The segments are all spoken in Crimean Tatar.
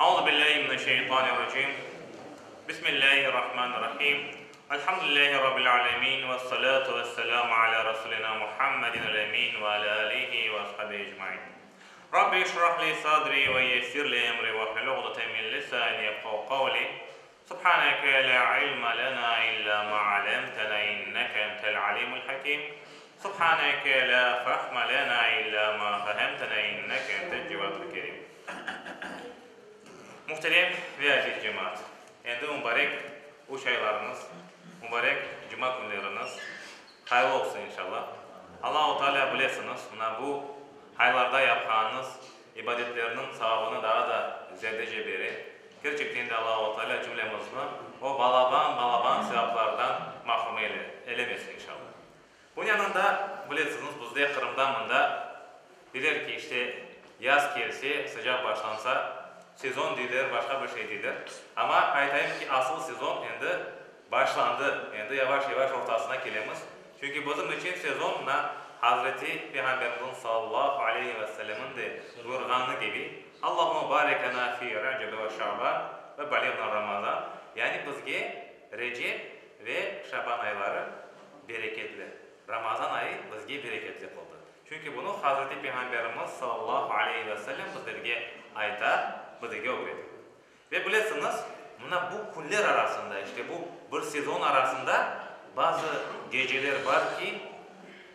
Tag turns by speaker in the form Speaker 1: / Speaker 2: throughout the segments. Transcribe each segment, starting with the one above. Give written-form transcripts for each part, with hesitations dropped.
Speaker 1: Auzu billahi mineşşeytanirracim. Bismillahirrahmanirrahim. Elhamdülillahi rabbil alemin vessalatu vesselamu ala rasulina Muhammedin emin ve ala alihi ve ashabihi ecmain. Rabbi işrah li sadri ve yessir li emri ve hlul uqdeten min lisani yefkahu kavli. Subhaneke la ilme lena illa ma alemtena inneke entel alimul hakim. Subhaneke la fehme lena illa ma fehemtena inneke entel cevadul kerim. Muhterem ve aziz cemaat! Endi mubarek üç aylarıñız, mubarek cuma künleriñiz hayırlı olsun inşallah. Allahu Teala bilesiñiz, mına bu aylarda yapqanıñız ibadetlerniñ savabını daa da ziyadece bere. Kerçekten de Allahu Teala cümlemizni o balaban-balaban sevaplardan mahrum eylemesin inşallah. Bunıñ yanında, bilesiñiz, bizde Qırımda mında deyler ki, işte, yaz kelse, sıcaq başlansa, sezon deyler, başqa bir şey deyler. Amma aytayım ki, asıl sezon endi başlandı, endi yavaş-yavaş ortasına kelemiz. Çünki bizim içün sezon mına Hazreti Peyğamberimizniñ sallallahu aleyhi ve sellemniñ de buyurğanı kibi, Allahümme barik lena fi Recebe ve Şaban ve baliğna Ramazan, yani bizge Recep ve Şaban ayları bereketli, Ramazan ayı bizge bereketli qıldı. Çünki bunı Hazreti Peyğamberimiz sallallahu aleyhi ve sellem bizlerge ayta, bizlerge ögrete. Ve bilesiñiz, mına bu künler arasında, işte bu bir sezon arasında bazı geceler bar ki,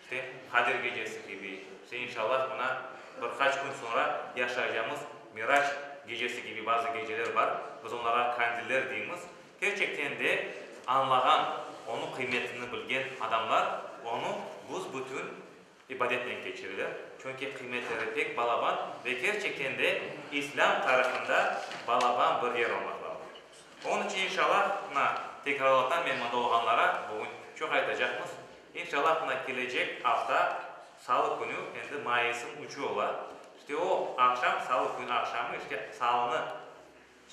Speaker 1: işte Qadir gecesi kibi, işte inşallah mına bir qaç kün soñra yaşaycamız Miraç gecesi kibi bazı geceler bar, biz onlara kandiller deymiz. Kerçekten de añlağan, onıñ qıymetini bilgen adamlar onı büs-bütün ibadetnen keçireler, çünki qıymetleri pek balaban ve kerçekten de İslâm tarihında balaban bir yer olmaqtadır. Onıñ içün inşallah, mına, tekrarlatan men mında olğanlara bugün çoq aytacaqmız, inşallah, mına, kelecek afta salı künü, endi mayısıñ üçü ola, işte o aqşam, salı künü aqşamı, işte salını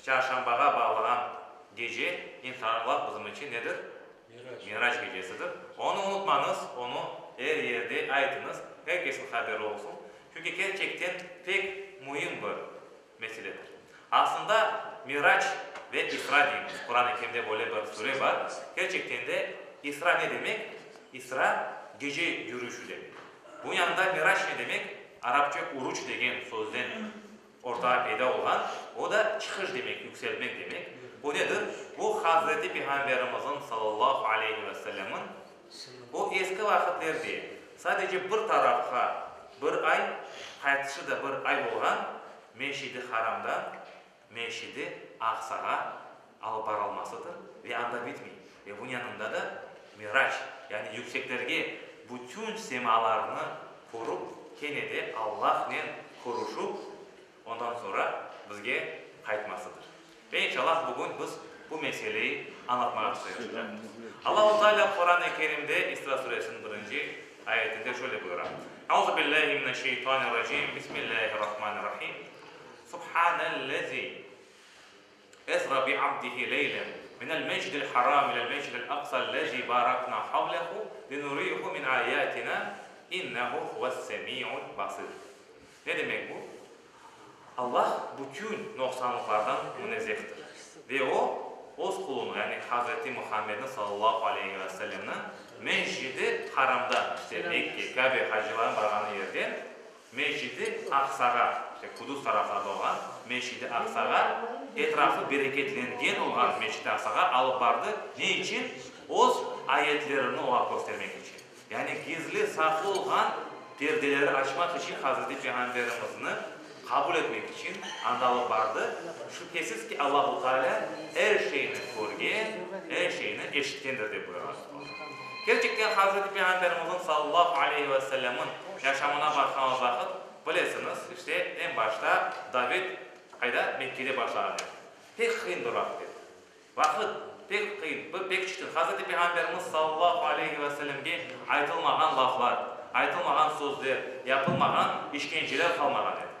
Speaker 1: Çarşambağa bağlağan gece, inşallah, bizim içün nedir? Miraç gecesidir. Onı unutmañız, onı er yerde aytıñız, er kesniñ haberi olsun. Çünki kerçekten pek müim bir meseledir. Aslında Miraç ve İsra deymiz, Quran-ı Kerimde böyle bir sure bar. Kerçekten de İsra ne demek? İsra, gece yürüyüşü demek. Bunıñ yanında Miraç ne demek? Arapça uruç degen sözden Ortağa peyda olğan, o da çıqış demek, yükselmek demek. Bu nedir? Bu Hazreti Peyğamberimizniñ sallallahu aleyhi ve sellemniñ o eski vaqıtlerde sadece bir tarafqa bir ay, qaytışı da bir ay olğan Mescid-i Haramdan Mescid-i Aqsağa alıp barılmasıdır ve anda bitmey. Ve bunıñ yanında da Mirac, yani yükseklerge bütün semalarnı körüp, kene de Allahnen körüşüp, ondan soñra bizge qaytmasıdır. Ve inşallah bugün biz bu meseleyi añlatmağa tırışacaqmız. Allahu Teala Quran-ı Kerimde İsra suresiniñ birinci ayetinde şöyle buyura, Euzu billahi mineşşeytanirracim, Bismillahirrahmanirrahim, Subhanellezi Esra bi abdihi leylen minel mescidil haram ilel mescidil aqsallezi barakna havlehu linuriyehu min ayatina innehu huves-semi'ul basir. Ne demek bu? Allah bütün noqsanlıqlardan münezzehtir ve O, Öz qulunı, yani Hazreti Muhammedni sallallahu aleyhi ve sellemni Mescid-i Haramdan, işte Mekke, Kabe hacılarnıñ barğanı yerden Mescid-i Aqsağa, işte Qudus taraflarda olğan Mescid-i Aqsağa, etrafı bereketlengen olğan Mescid-i Aqsağa alıp bardı. Ne içün? Öz ayetlerini oña köstermek içün. Yani gizli, saqlı olğan perdeleri açmaq içün Hazreti Peyğamberimizni qabul etmek içün anda alıp bardı. Şübhesiz ki, Allahu Teala er şeyni körgen, er şeyni eşitkendir, dep buyurğan. Kerçekten Hazreti Peyğamberimizniñ sallallahu aleyhi ve sellemniñ yaşamına baqqanımız vaqıt, bilesiñiz, işte, eñ başta davet qayda? Mekkede başlağan edi. Pek qıyın bir vaqıt edi. Vaqıt pek qıyın, pek çetin. Hazreti Peyğamberimiz sallallahu aleyhi ve sellemge aytılmağan laflar, aytılmağan sözler, yapılmağan işkenceler qalmağan edi.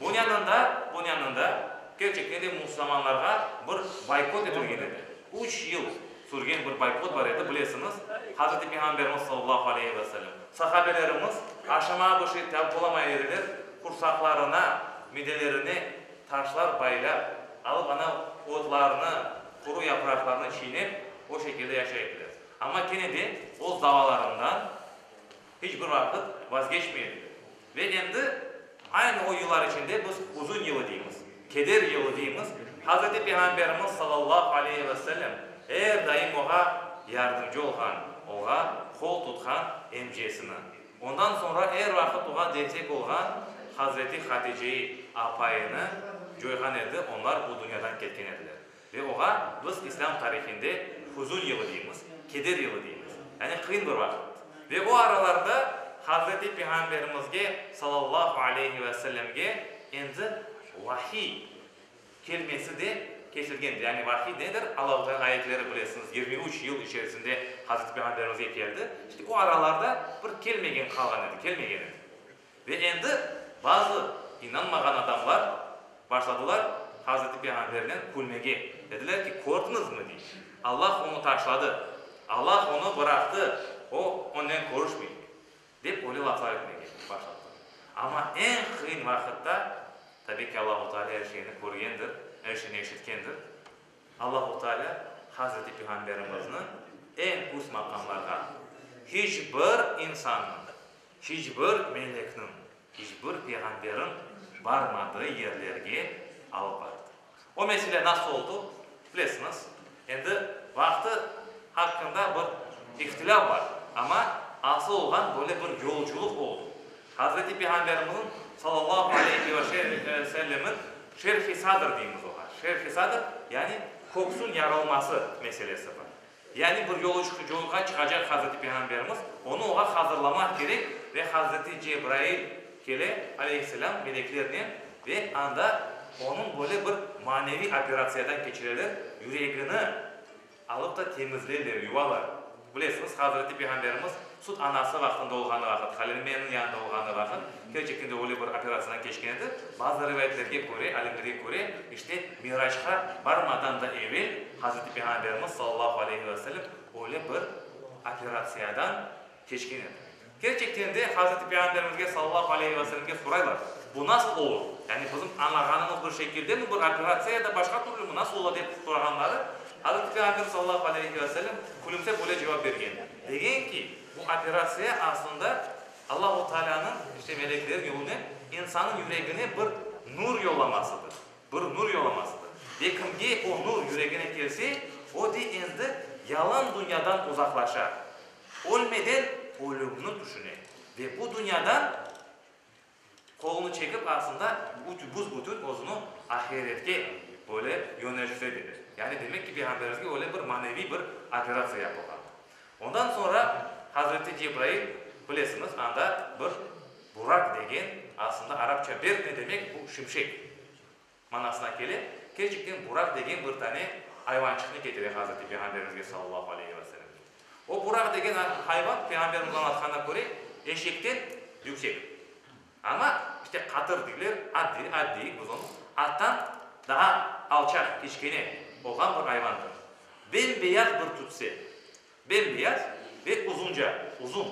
Speaker 1: Bunıñ yanında, bunıñ yanında, kerçekten de musulmanlarğa bir boykot etilgen edi. Üç yıl sürgen bir boykot bar edi, bilesiñiz, Hazreti Peyğamberimiz sallallahu aleyhi ve sellem, sahabelerimiz aşamağa bir şey tapıp olamay ediler, qursaqlarına, midelerine taşlar baylap. Alıp ana otlarnı, quru yapraqlarnı çiynep, o şekilde yaşay ediler. Amma kene de oz davalarından hiç bir vaqıt vazgeçmey ediler. Ve endi aynı o yıllar içinde biz huzun yılı deymiz, keder yılı deymiz, Hazreti Peyğamberimiz sallallahu aleyhi ve sellem er daim oğa yardımcı olğan, oğa qol tutqan emcesini, ondan soñra er vaqıt oğa destek olğan Hazreti Haticeyi apayını coyğan edi, onlar bu dünyadan ketken ediler. Ve oğa biz İslâm tarihinde huzun yılı deymiz, keder yılı deymiz. Yani qıyın bir vaqıt. Ve o aralarda Hazreti Peyğamberimizge, sallallahu aleyhi ve sellemge, endi vahiy kelmesi de kesilgendir. Yani vahiy nedir? Allahu Teala ayetleri bilesiñiz, 23 yıl içerisinde Hazreti Peyğamberimizge keldi. İşte o aralarda bir kelmegen qalğan edi, kelmegen edi. Ve endi bazı inanmağan adamlar başladılar Hazreti Peyğambernen külmege. Dediler ki, kördiñizmi, dey, Allah onı taşladı, Allah onı bıraqtı, o, onnen körüşmey, dep öyle laflar etmege başladılar. Amma eñ qıyın vaqıtta, tabiy ki, Allahu Teala er şeyni körgendir, er şeyni eşitkendir, Allahu Teala Hazreti Peyğamberimizni eñ üst maqamlarğa, hiç bir insannıñ, Hiç bir melekniñ, hiç bir peyğamberiñ barmadığı yerlerge alıp bardı. O mesele nasıl oldu, bilesiñiz. Endi vaqtı haqqında bir ihtilâf bar, amma asıl olğan böyle bir yolculıq oldu. Hazreti Peyğamberimizniñ sallallahu aleyhi ve sellemin şerh-i sadr deymiz oğa, şerh-i sadr, yani köksüñ yarılması meselesi bar. Yani bir yolğa çıqacaq Hazreti Peyğamberimiz, onı oğa hazırlamaq kerek ve Hazreti Cebrail kele, aleyhisselâm, meleklernen ve anda onıñ böyle bir maneviy operatsiyadan keçireler, yüregini alıp da temizleyler, yuvalar. Bilesiñiz, Hazreti Peyğamberimiz süt anası vaqtında olğanı vaqıt, Halimeniñ yanında olğanı vaqıt, kerçekten de öyle bir operatsiyadan keçken edi. Bazı rivayetlerge köre, alimlerge köre, işte, Miracqa barmadan da evel Hazreti Peyğamberimiz sallallahu aleyhi ve sellem öyle bir operatsiyadan keçken edi. Kerçekten de Hazreti Peyğamberimizge sallallahu aleyhi ve sellemge soraylar, bu nasıl olur? Yani bizim añlağanımız bir şekildemi bir operatsiya ya da başqa türlümi, nasıl ola dep sorağanları, Hazreti Peyğamber sallallahu aleyhi ve sellem külümsep öyle cevap bergen. Degen ki, bu operatsiya aslında Allahu Tealânıñ, işte meleklerin yolunen insannıñ yüregine bir nur yollamasıdır. Bir nur yollamasıdır. Ve kimge o nur yüregine kelse, o de endi yalan dünyadan uzaqlaşa. Ölmeden ölümni tüşüne. Ve bu dünyadan qolunı çekip aslında büs-bütün özüni ahiretke böyle yöneltse bile. Yani demek ki, Peyğamberimizge öyle bir maneviy bir operatsiya yapılğan. Ondan soñra Hazreti Cebrail, bilesiñiz, anda bir Burak degen, aslında arapça berk ne demek, bu şimşek manasına kele, kerçekten Burak degen bir tane ayvançıqnı ketire Hazreti Peyğamberimizge sallallahu aleyhi ve sellemge. O Burak degen hayvan, Peyğamberimiz añlatqanına köre, eşekten yüksek. Amma, işte, qatır deyler, at dey, at deyik biz onı, attan daa alçaq, kiçkene olğan bir ayvandır. Bem-beyaz bir tütse, bem-beyaz ve uzunca, uzun.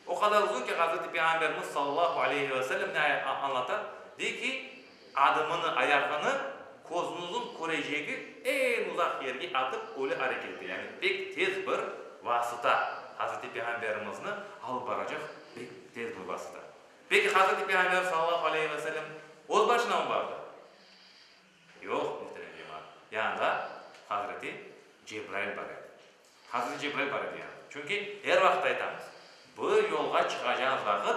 Speaker 1: O qadar uzun ki, Hazreti Peyğamberimiz sallallahu aleyhi ve sellem ne añlata? Dey ki, adımını, ayağını közüñizniñ körecegi eñ uzaq yerge atıp öyle areket ete. Yani pek tez bir vasıta, Hazreti Peyğamberimizni alıp baracaq pek tez bir vasıta. Peki Hazreti Peyğamber sallallahu aleyhi ve sellem öz başına mı bardı? Yoq, muhterem cemaat, yanında Hazreti Cebrail bar edi. Hazreti Cebrail bar edi yanında. Çünki er vaqıt aytamız, bir yolğa çıqacağıñız vaqıt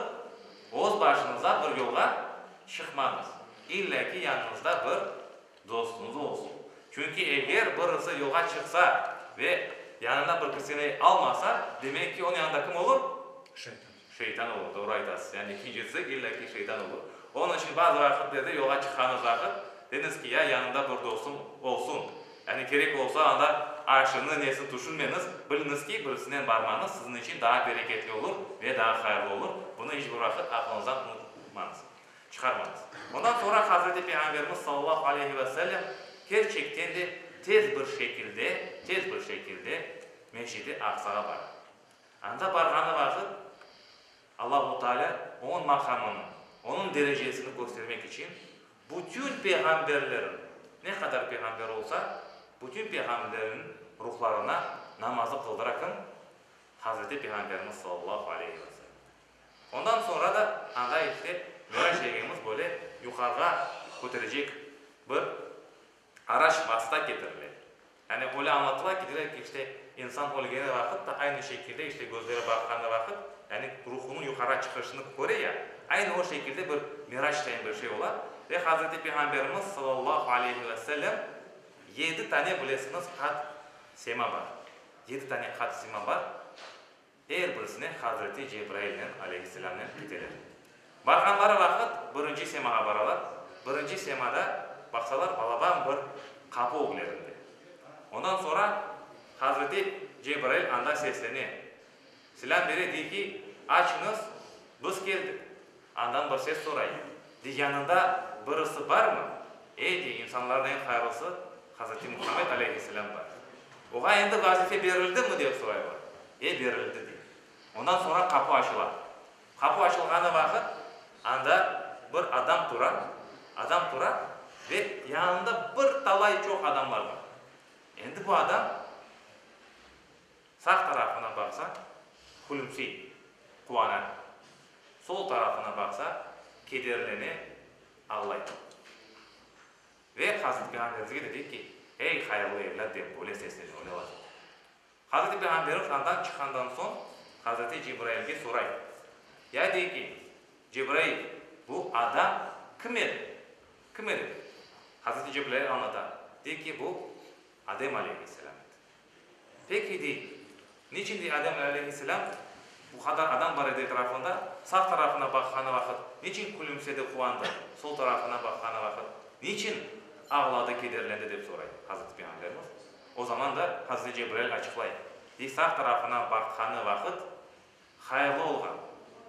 Speaker 1: öz başıñıza bir yolğa çıqmañız. İlla ki yanıñızda bir dostuñız olsun. Çünki eger birisi yolğa çıqsa ve yanına bir kimseni almasa, demek ki onıñ yanında kim olur?
Speaker 2: Şeytan.
Speaker 1: Şeytan olur, doğru aytasız. Yani ekincisi illa ki şeytan olur. Onıñ içün bazı vaqıtlerde yolğa çıqqanıñız vaqıt, deñiz ki, ya yanımda bir dostum olsun. Yani kerek olsa anda aşını, nesini tüşünmeñiz, biliñiz ki, birisinen barmañız siziñ içün daa bereketli olur ve daa hayırlı olur. Bunı iç bir vaqıt aqlıñızdan unutmañız, çıqarmañız. Ondan soñra Hazreti Peyğamberimiz sallallahu aleyhi ve sellem kerçekten de tez bir şekilde, tez bir şekilde Mescid-i Aqsağa bara. Anda barğanı vaqıt Allahu Teala onıñ maqamını, onıñ derecesini köstermek içün bütün peyğamberlerin. Ne qadar peyğamber olsa, bütün peyğamberlerniñ ruhlarına namazı qıldıra kim? Hazreti Peyğamberimiz sallallahu aleyhi ve sellem. Ondan soñra da anda işte Mirac degenimiz böyle yuqarığa köterecek bir araç, vasıta ketirile. Yani öyle añlatıla ki, deyler ki, işte insan ölgeni vaqıt da aynı şekilde işte gözleri baqqanı vaqıt, yani ruhunıñ yuqarığa çıqışını köre ya, aynı o şekilde bir mirac degen bir şey ola. Ve Hazreti Peyğamberimiz sallallahu aleyhi ve sellem yedi tane bilesiñiz qat sema bar. Yedi tane qat sema bar. Er birisine Hazreti Cebrailnen, aleyhisselâmnen, keteler. Barğanları vaqıt birinci semağa baralar. Birinci semada baqsalar balaban bir qapı öglerinde. Ondan soñra Hazreti Cebrail anda seslene, selâm bere, dey ki, Açıñız, biz keldik. Andan bir ses soray, dey, yanında birisi barmı? E, dey, insanlarnıñ eñ hayırlısı Hazreti Muhammed aleyhisselâm bar. Oğa endi vazife berildimi? dep soraylar. E, berildi, dey. Ondan soñra qapu açıla. Qapu açılğanı vaqıt anda bir adam tura, adam tura ve yanında bir talay çoq adamlar bar. Endi bu adam Sağ tarafına baqsa, külümsey, quvana, sol tarafına baqsa, kederlene, ağlay. Ve Hazreti Peyğamberimizge de dey ki, Ey, hayırlı evlât, dep böyle seslene, öyle laf ete. Hazreti Peyğamberimiz andan çıqqandan soñ, Hazreti Cebrailge soray, Ya dey ki, Cebrail, bu adam kim edi? Kim edi? dey. Hazreti Cebrail añlata, dey ki, bu Adem aleyhisselâm edi. Peki, dey, niçün, dey, Adem aleyhisselâm, bu qadar adam bar edi etrafında, sağ tarafına baqqanı vaqıt, niçün külümsedi, quvandı, sol tarafına baqqanı vaqıt, niçün ağladı, kederlendi, dep soray Hazreti Peyğamberimiz. O zaman da Hazreti Cebrail açıqlay, dey, sağ tarafına baqqanı vaqıt, hayırlı olğan,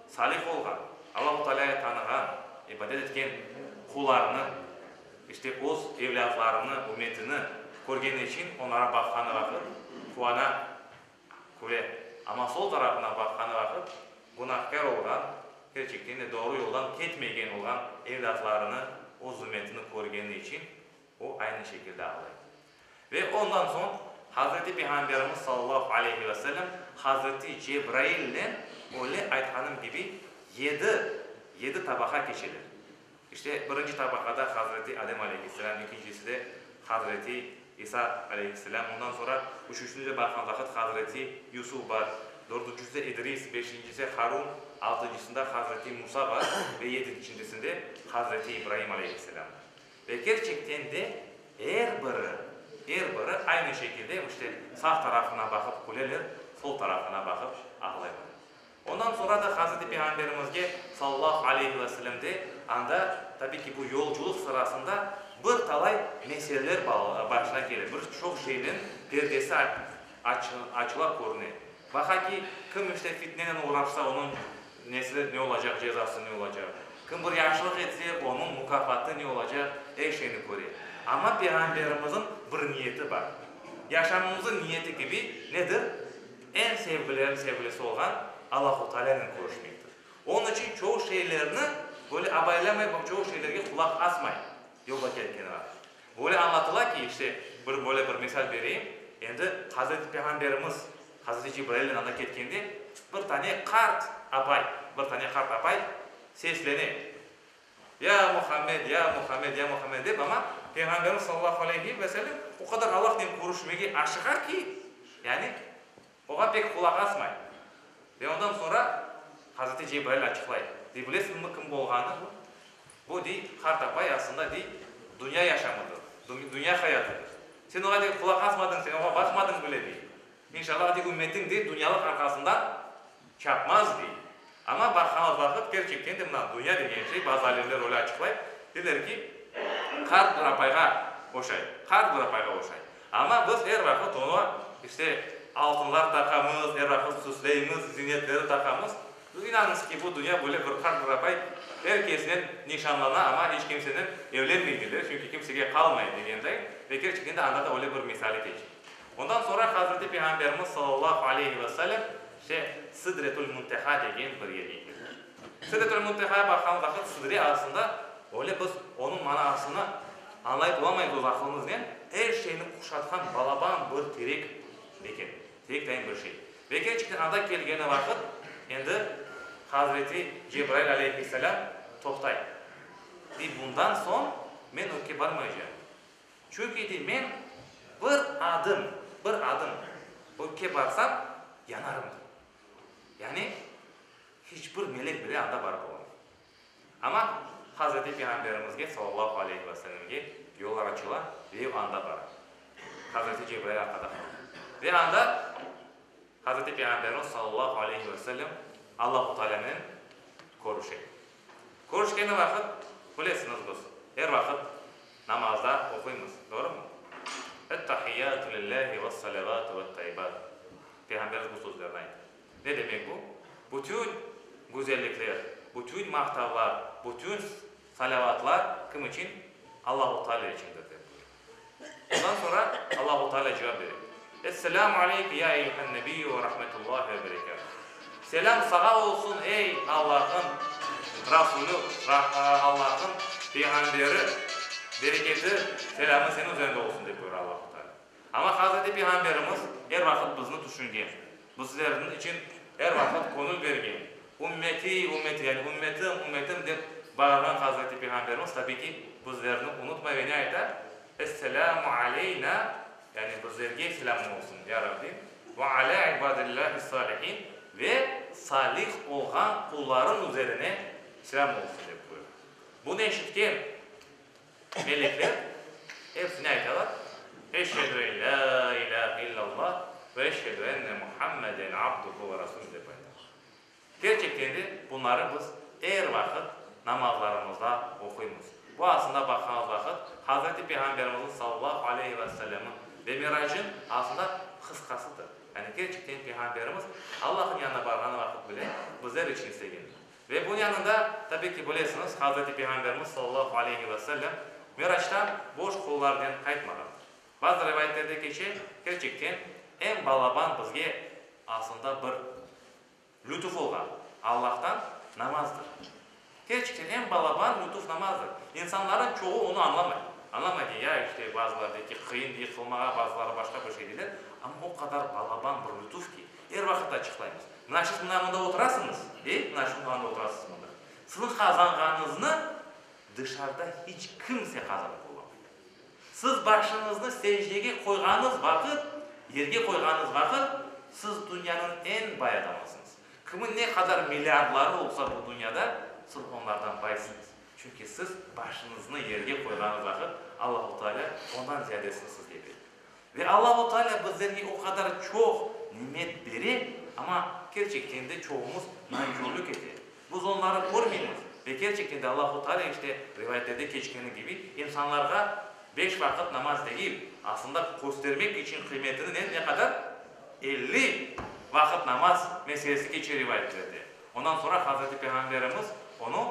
Speaker 1: salih olğan, Allahu Tealâyı tanığan, ibadet etken qullarını, işte öz evlâtlarını, ümmetini körgeni içün onlara baqqanı vaqıt quvana, küle. Amma sol tarafına baqqanı vaqıt günahkâr olğan, kerçekten de doğru yoldan ketmegen olğan evlâtlarını, öz ümmetini körgeni içün o aynı şekilde ağlay. Ve ondan soñ Hazreti Peyğamberimiz sallallahu aleyhi ve sellem Hazreti Cebrailnen öyle aytqanım kibi yedi, yedi tabaqa keçeler. İşte, birinci tabaqada Hazreti Adem aleyhisselâm, ekinciside Hazreti İsa aleyhisselâm, ondan soñra üçüncisinde baqqan vaqıt Hazreti Yusuf bar, dördüncisinde İdris, beşincisi Harun, altıncısında Hazreti Musa bar ve yedincisinde Hazreti İbraim aleyhisselâm bar. Ve kerçekten de er biri, er biri aynı şekilde, işte, sağ tarafına baqıp küleler, sol tarafına baqıp ağlaylar. Ondan soñra da Hazreti Peyğamberimizge, sallallahu aleyhi ve sellem, de anda, tabiy ki, bu yolculıq sırasında bir talay meseleler başına kele, bir çoq şeyniñ perdesi açıla, körüne. Baqa ki, kim işte fitnenen oğraşsa, onıñ nesi ne olacaq, cezası ne olacaq, kim bir yahşılıq etse, onıñ mukâfatı ne olacaq, er şeyni köre. Amma Peyğamberimizniñ bir niyeti bar. Yaşamımıznıñ niyeti kibi nedir? Eñ sevgilerin sevgilisi olğan Allahu Tealânen körüşmektir. Onıñ içün çoğu şeylerni böyle abaylamay, çoğu şeylerge qulaq asmay yolda ketken vaqıt. Böyle añlatıla ki, işte, bir böyle bir misal bereyim, endi Hazreti Peyğamberimiz Hazreti Cebrailnen anda ketkende, bir tane qart apay, bir tane qart apay seslene, Ya Muhammed, ya Muhammed, ya Muhammed dep, amma Peyğamberimiz sallallahu aleyhi ve sellem o qadar Allahnen körüşmege aşıqa ki, yani oğa pek qulaq asmay. Ve ondan soñra Hazreti Cebrail açıqlay, dey, bilesiñmi kim bolğanı bu? Bu, dey, qart apay aslında, dey, dünya yaşamıdır, dünya hayatıdır. Sen oğa, dey, qulaq asmadıñ, sen oğa baqmadıñ bile, dey. İnşallah, dey, ümmetiñ, dey, dünyalıq arqasından çapmaz, dey. Amma baqqanımız vaqıt, kerçekten de, mına dünya degen şey, bazı alimler öyle açıqlay, deyler ki, qart bir apayğa oşay, qart bir apayğa oşay. Amma biz er vaqıt oña, işte, altınlar taqamız, er vaqıt süsleymiz, ziynetleri taqamız. İnanıñız ki, bu dünya böyle bir qart bir apay er kesnen nişanlana, amma iç kimsenen evlenmey deyler, çünki kimsege qalmay degenday. Ve kerçekten de anda da öyle bir misali keçe. Ondan soñra Hazreti Peyğamberimiz sallallahu aleyhi ve sellem işte Sidretül Munteha degen bir yerge keldi. Sidretül Muntehaya baqqan vaqıt sidre aslında öyle biz onıñ manasını. Añlayıp olamaymız öz aqılımıznen, er şeyni quşatqan balaban bir terek eken, terek dayın bir şey. Ve kerçekten anda kelgeni vaqıt, endi Hazreti Cebrail aleyhisselâm toqtay. Dey, bundan soñ men ögge barmaycam. Çünki, dey, men bir adım, bir adım ögge barsam, yanarım, dey. Yani, hiç bir melek bile anda barıp olamay. Amma Hazreti Peyğamberimizge, salâllahu aleyhi ve sellemge, yollar açıla ve o anda bara. Hazreti Cebrail arqada qala. Ve anda Hazreti Peyğamberimiz, salâllahu aleyhi ve sellem, Allahu Tealânen körüşe. Körüşkeni vaqıt, bilesiñiz, biz er vaqıt namazda oquymız, doğrumı? Et-tahiyyatü lillahi ves-salavatü vet-tayyibat. Peyğamberimiz bu sözlerni ayttı. Ne demek bu? Bütün güzellikler, bütün maqtavlar, bütün salâvatlar kim içün? Allahu Teala içündir, dep buyura. Ondan soñra Allahu Teala cevap bere, Es-selâmu aleyke ya eyyühen-nebiyyu ve rahmetullahi ve berekâtuh. Selâm saña olsun, ey Allah'ın Rasulü, Allah'ın Peyğamberi, bereketi, selâmı seniñ üzerinde olsun, dep buyura Allahu Teala. Amma Hazreti Peyğamberimiz er vaqıt bizni tüşüngen, bizlerniñ içün er vaqıt köñül bergen, Ümmeti, ümmeti, yani ümmetim, ümmetim dep bağırğan Hazreti Peyğamberimiz, tabiy ki, bizlerni unutmay ve ne ayta? Es-selâmu aleyna, yani bizlerge selâm olsun, ya Rabbim, ve alâ ibadillâhis-sâlihin, ve salih olğan qullarıñ üzerine selâm olsun, dep buyura. Bunı eşitken Melekler episi ne aytalar? Eşhedü en lâ ilâhe illallah ve eşhedü enne Muhammeden abduhu ve rasuluh dep aytalar. Kerçekten de bunları biz er vaqıt namazlarımızda oquymız. Bu aslında baqqanımız vaqıt Hazreti Peyğamberimizniñ sallallahu aleyhi ve sellemniñ ve Miracın aslında qısqasıdır. Yani kerçekten Peyğamberimiz Allahnıñ yanına barğanı vaqıt bile bizler içün istegendir. Ve bunıñ yanında, tabiy ki, bilesiñiz, Hazreti Peyğamberimiz sallallahu aleyhi ve sellem Miraçtan boş qollarnen qaytmağandır. Bazı rivayetlerde keçe, kerçekten, eñ balaban bizge aslında bir lütuf olğan Allahtan namazdır. Kerçekten, eñ balaban lütuf namazdır. İnsanlarnıñ çoğu onı añlamay. Añlamay, dey, ya işte, bazıları dey ki, qıyın dey qılmağa, bazıları başqa bir şey deyler. Amma o qadar balaban bir lütuf ki, er vaqıt açıqlaymız. Mına siz mına mında oturasıñız, ey, mına şu mında oturasız mında. Siziñ qazanğanıñıznı dışarıda hiç kimse qazanıp olamay. Siz başıñıznı secdege qoyğanıñız vaqıt, yerge qoyğanıñız vaqıt, siz dünyanıñ eñ bay adamısıñız. Kimin ne qadar milliardları olsa bu dünyada, siz onlardan baysıñız. Çünki siz başıñıznı yerge qoyğanıñız vaqıt, Allahu Teala ondan ziyadesini sizge bere. Ve Allahu Teala bizlerge o qadar çoq nimet bere, amma kerçekten de çoğumız nankörlük ete. Biz onları körmeymiz. Ve kerçekten de Allahu Teala işte rivayetlerde keçkeni kibi insanlarğa beş vaqıt namaz degil, aslında köstermek içün qıymetini ne ne qadar? 50 vaqıt namaz meselesi keçe rivayetlerde. Ondan soñra Hazreti Peyğamberimiz onı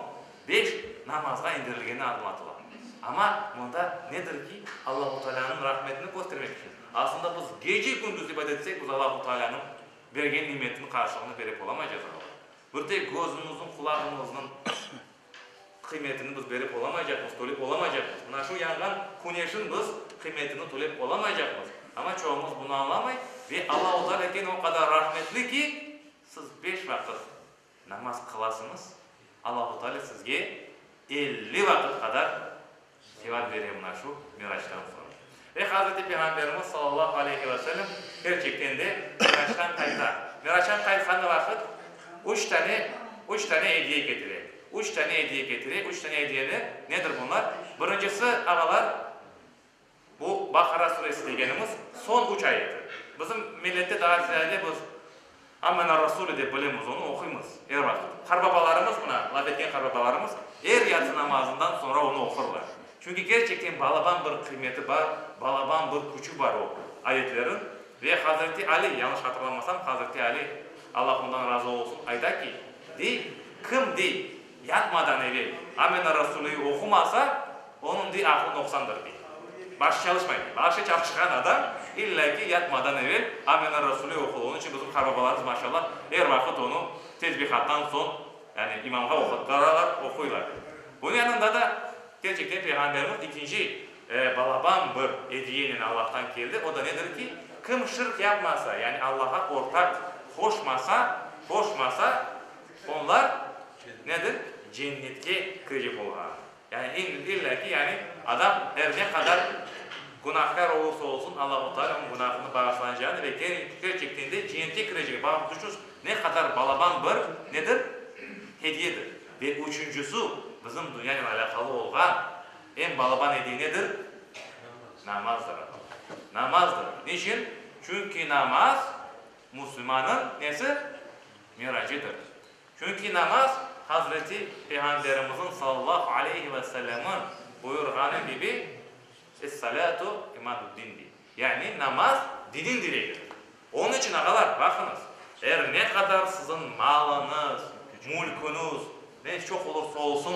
Speaker 1: beş namazğa indirilgeni añlatıla. Amma mında nedir ki, Allahu Tealânıñ rahmetini köstermek içün. Aslında biz gece-kündüz ibadet etsek, biz Allahu Tealânıñ bergen nimetiniñ qarşılığını berip olamaycağız, ağalar. Bir tek közümizniñ, qulağımıznıñ qıymetini biz berip olamaycaqmız, tölep olamaycaqmız. Mına şu yanğan küneşin biz qıymetini tölep olamaycaqmız. Amma çoğumız bunı añlamay ve Allahu Teala kene o qadar rahmetli ki, siz beş vaqıt namaz qılasıñız, Allahu Teala sizge 50 vaqıt qadar sevap bere mına şu Miraçtan soñ. Ve Hazreti Peyğamberimiz sallallahu aleyhi ve sellem kerçekten de Miraçtan qayta. Miraçtan qaytqanı vaqıt üç tane, üç tane ediye ketire. Üç tane ediye ketire, üç tane ediyeni, nedir bunlar? Birincisi, ağalar, Bu Baqara suresi degenimiz soñ üç ayeti. Bizim millette daa ziyade biz Amenar-Rasulü dep bilemiz, onı oquymız er vaqıt. Qarbabalarımız, mına, laf etken qarbabalarımız er yatsı namazından soñra onı oqurlar. Çünki kerçekten balaban bir qıymeti bar, balaban bir küçü bar o ayetlerin. Ve Hazreti Ali, yañlış hatırlamasam, Hazreti Ali, Allah ondan razı olsun, ayta ki, dey, kim, dey, Yatmadan evel Amenar-Rasulüyi oqumasa, onıñ dey aqlı noqsandır dey. Başı çalışmay dey. Başı çalışqan adam illa ki yatmadan evel Amenar-Rasulüyi oqulı. Onıñ içün bizim qarbabalarımız, maşallah, er vaqıt onı tesbihattan soñ, yani imamğa oquttıralar, oquylar. Bunıñ yanında da, kerçekten, Peyğamberimiz ikinci. balaban bir ediyenen Allahtan keldi, o da nedir ki, kim şirk yapmasa, yani Allahğa ortaq qoşmasa, qoşmasa, onlar nedir? Cennetke kirecek olğan. Yani illa ki, yani adam er ne qadar günahkâr olursa olsun, Allahu Teala onıñ günahını bağışlanacağını ve kerçekten de cennetke kirecek. Baqıp tüşüñiz, ne qadar balaban bir nedir? Hediyedir. Ve üçüncüsü, bizim dünyanen alâqalı olğan eñ balaban hediye nedir? Namazdır. Namazdır. Niçün? Çünki namaz musulmannıñ nesi? Miracıdır. Çünki namaz, Hazreti Peyğamberimizniñ sallallahu aleyhi ve sellemniñ buyurğanı kibi, Es-salâtu imadud-din dey. Yani namaz, diniñ diregidir. Onıñ içün, ağalar, baqıñız, er ne qadar siziñ malıñız, mülküñiz ne çoq olursa olsun,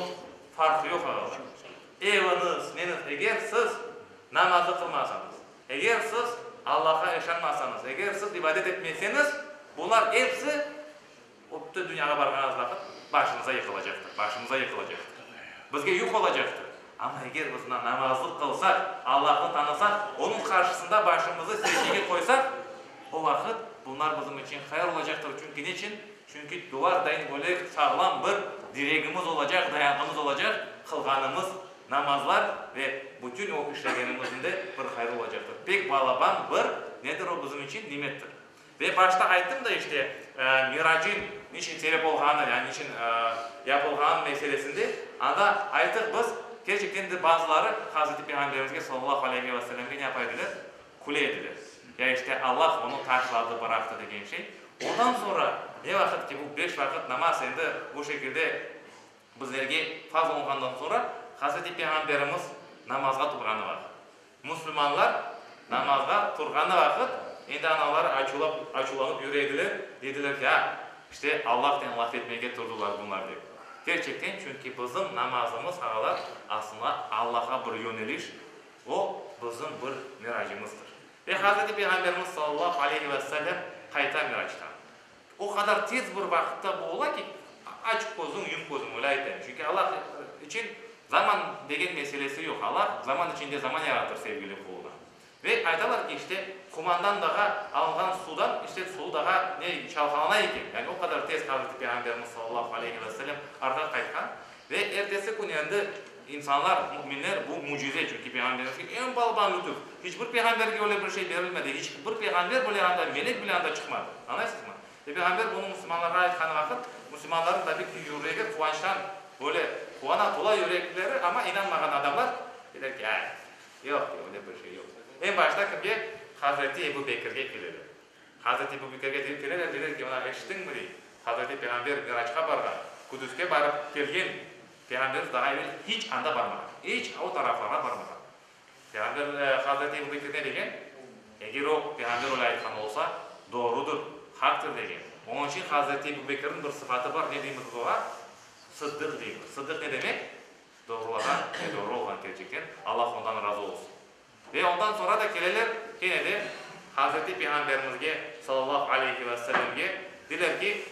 Speaker 1: farqı yoq, ağalar. Eviñiz, neñiz, eger siz namazı qılmasañız, eger siz Allahqa işanmasañız, eger siz ibadet etmeseñiz, bunlar episi O bütün dünyağa barğanıñız vaqıt başıñıza yıqılacaqtır, başımıza yıqılacaqtır. Bizge yük olacaqtır. Amma eger biz mına namazlıq qılsaq, Allahnı tanısaq, Onıñ qarşısında başımızı secdege qoysaq, o vaqıt bunlar bizim içün hayır olacaqtır. Çünki neçün? Çünki duvar dayın böyle sağlam bir diregimiz olacaq, dayanğımız olacaq, qılğanımız namazlar ve bütün o işlegenimizniñ de bir hayrı olacaqtır. Pek balaban bir nedir o bizim içün? Nimettir. Ve başta ayttım da işte, Miracın niçün sebep olğanı, yani niçün yapılğanı meselesinde, anda ayttıq biz, kerçekten de bazıları Hazreti Peyğamberimizge sallallahu aleyhi ve sellemge ne yapa ediler? Küle ediler. Ya işte Allah onı taşladı, bıraqtı degen şey. Ondan soñra ne vaqıt ki bu beş vaqıt namaz endi bu şekilde Bizlerge farz olunğandan soñra, Hazreti Peyğamberimiz namazğa turğanı vaqıt, musulmanlar namazğa turğanı vaqıt, endi anaları açulap, açulanıp yüre ediler, dediler ki, a, işte Allahnen laf etmege turdılar bunlar, dep. Kerçekten, çünki bizim namazımız, ağalar, aslında Allahğa bir yöneliş, o, bizim bir miracımızdır. Ve Hazreti Peyğamberimiz sallallahu aleyhi ve sellem qayta miractan. O qadar tez bir vaqıtta bu ola ki, aç közüñ, yum közüñ, öyle aytayım. Çünki Allah içün zaman degen meselesi yoq. Allah zaman içinde zaman yaratır sevgili quluna. Ve aytalar ki, işte, qumandan daha alınğan suvdan, işte, suvu daha ne, çalqalana eken. Yani o qadar tez Hazreti Peyğamberimiz sallallahu aleyhi ve sellem artqa qaytqan. Ve ertesi kün endi insanlar, müminler bu mücize, çünki Peyğamberimizge eñ balaban lütuf, hiç bir peyğamberge öyle bir şey berilmedi, hiç bir peyğamber bile anda, melek bile anda çıqmadı. Añlaysızmı? Ve Peyğamber bunı musulmanlarğa aytqan vaqıt, musulmanlarnıñ tabiy ki yüregi quvançtan böyle quvana, tola yürekleri, amma inanmağan adamlar deyler ki, ay, yoq, dey, öyle bir şey yoq. Eñ başta kimge? Hazreti Ebu Bekirge keleler. Hazreti Ebu Bekirge deyip keleler, deyler ki, mına, eşittiñmi, dey, Hazreti Peyğamber Miraçqa barğan, Kudüske barıp kelgen, Peyğamberimiz daa evel hiç anda barmağan, hiç o taraflarğa barmağan. Peyğamber, Hazreti Ebu Bekir ne degen? Eger o, Peyğamber öyle aytqan olsa, doğrudır, haqtır degen. Onıñ içün Hazreti Ebu Bekirniñ bir sıfatı bar, ne deymiz biz oğa? Sıddıq deymiz. Sıddıq ne demek? Doğrulağan ve doğru olğan kerçekten. Allah ondan razı olsun. Ve ondan soñra da keleler kene de Hazreti Peyğamberimizge, sallallahu aleyhi ve sellemge, deyler ki,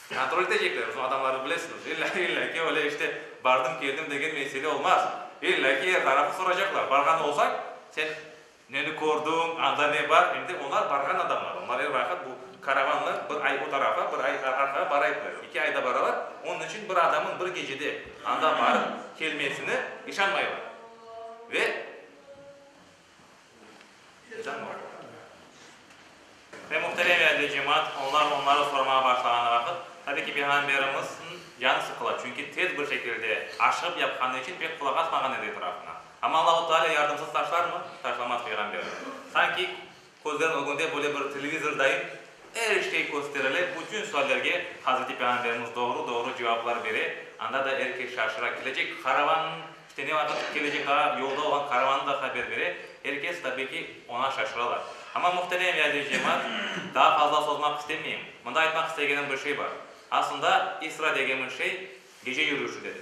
Speaker 1: kontrol etecekler, bizim adamlarnı bilesiñiz, illa, illa ki, öyle işte bardım, keldim degen mesele olmaz, illa ki, er tarafı soracaqlar, barğan olsañ, sen neni kördiñ, anda ne bar, endi onlar barğan adamlar, onlar er vaqıt bu karavanla bir ay o tarafa, bir ay arqağa bara ediler, eki ayda baralar, onıñ içün bir adamın bir gecede anda barıp kelmesini işanmaylar. Ve Ve muhterem ve aziz cemaat, onlar onları sormağa başlağanı vaqıt, tabi ki, Peyğamberimizniñ canı sıqıla, çünki tez bir şekilde aşığıp yapqanı içün pek qulaq asmağan edi etrafına. Amma Allahu Teala yardımsız taşlarmı? Taşlamaz Peyğamberini. Sanki közleriniñ ögünde böyle bir televizor dayın er şey kösterile, bütün suallerge Hazreti Peyğamberimiz doğru-doğru cevaplar bere, anda da er kes şaşıra, kelecek karavannıñ İşte ne vaqıt kelecek daa yolda olğan karavannı da haber bere, er kes, tabiy ki, oña şaşıralar. Amma, muhterem ve aziz cemaat, daa fazla sozmaq istemeyim. Mında aytmaq istegenim bir şey bar. Aslında, İsra degen bir şey, gece yürüyüşi dedik.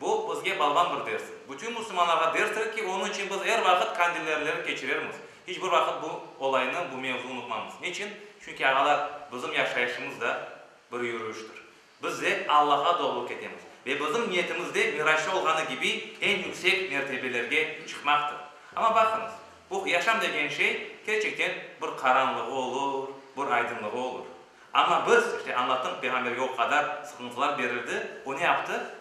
Speaker 1: Bu, bizge balban bir derstir. Bütün musulmanlarğa derstir ki, onıñ içün biz er vaqıt kandillerleri keçirermiz. Hiç bir vaqıt bu olaynı, bu mevzunı unutmamız. Niçün? Çünki, ağalar, bizim yaşayışımız da bir yürüyüştir. Biz de Allağa doğru ketemiz. Ve bizim niyetimiz de Miraçta olğanı kibi eñ yüksek mertebelerge çıqmaqtır. Amma baqıñız, bu yaşam degen şey kerçekten bir qaranlığı olur, bir aydınlığı olur. Amma biz, işte añlattım, Peyğamberge o qadar sıqıntılar berildi, o ne yaptı?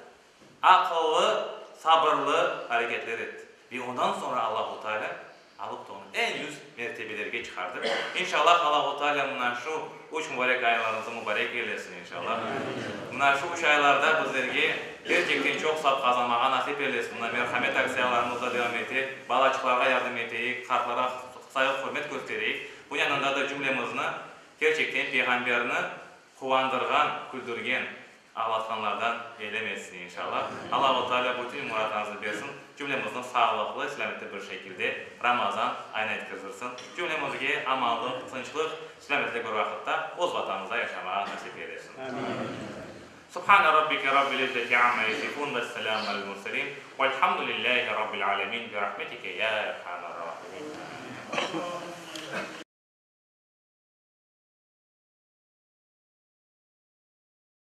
Speaker 1: Aqıllı, sabırlı areketler etti. Ve ondan soñra Allahu Teala alıp da onı eñ yüz mertebelerge çıqardı. İnşallah Allahu Teala mına şu üç mubarek aylarımıznı mubarek eylesin, inşallah. Mına şu üç aylarda bizlerge kerçekten çoq savap qazanmağa nasip eylesin. Mına merhamet aktsiyalarımız da devam ete, balaçıqlarğa yardım eteyik, qartlarğa sayğı-hürmet köstereyik. Bunıñ yanında da cümlemizni kerçekten Peyğamberni Quvandırğan, küldürgen, ağlatqanlardan eylemesin, inşallah. Allahu Teala bütün muratlarıñıznı bersin, cümlemizni sağlıqlı, selâmetli bir şekilde Ramazan ayına yetkizdirsin. Cümlemizge amanlıq, tınçlıq, selâmetli bir vaqıtta öz Vatanımızda yaşamağa nasip eylesin. Subhane Rabbike Rabbil İzzeti amma yasifun ve selamun alel murselin velhamdülillahi Rabbil alemin bi rahmetike ya erhamer rahimin.